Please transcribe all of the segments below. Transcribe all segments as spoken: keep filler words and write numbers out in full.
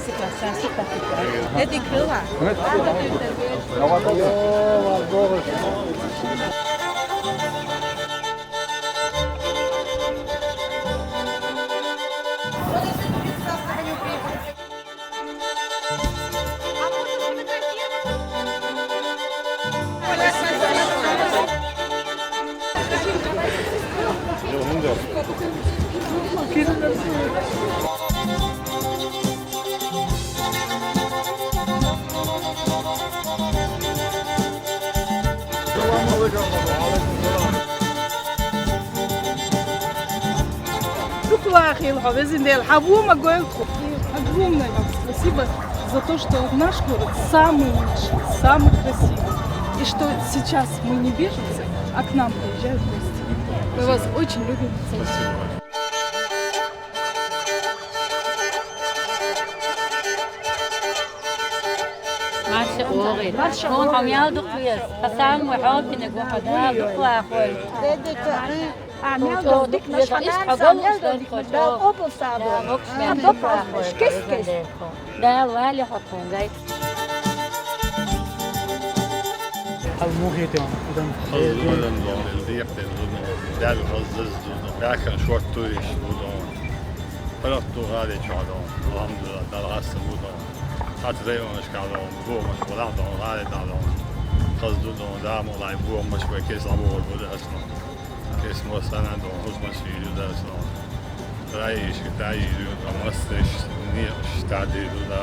C'est quoi ça? C'est pas quoi? Il y a des creux là. Шуклахил, хавезиндел, хавума гойл. Огромное вам спасибо за то, что наш город самый лучший, самый красивый. И что сейчас мы не беженцы, а к нам приезжают гости. Мы вас очень любим, целуем. Марша оогӀи. Марша оогӀи. Хьо мял дукха вес. Хасан ва хьо кине гу хада дукха хой. Деде чари. А мял дукха вес. Хана мял дукха вес. Да, обо садо. Да, обо садо. Кес, кес. Да, вали хатун гай. Хьал мухӀетион, удан. Хаззу удан дон, ил диэхтэн дон. Дал хаззаз дон. Бяхан шорт туйш дон. Парахту гӀали чуа дон. Алхамдулилла, Дал хасса будон. Хат районаш кадон. Бомаш, вала дон, гӀали дадон. Хазду дон, дамо лай бомаш, вай кес абур будасно. Кес мосана дон, хузмаш юдасно. Раиш, таиш, амасташ, нииш, тади дуда,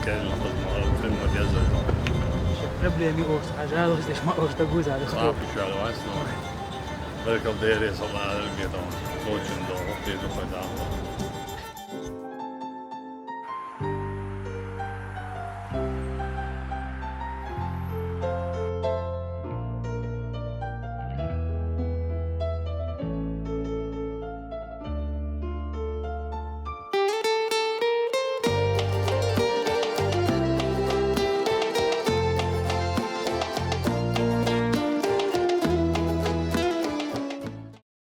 кел хузма, тем деза. Проблеми ос, а жалость, ма ос, та гуза, да. Сапи шалвасно. Баркал дере салар бедон. Очень долго, ты духой дам.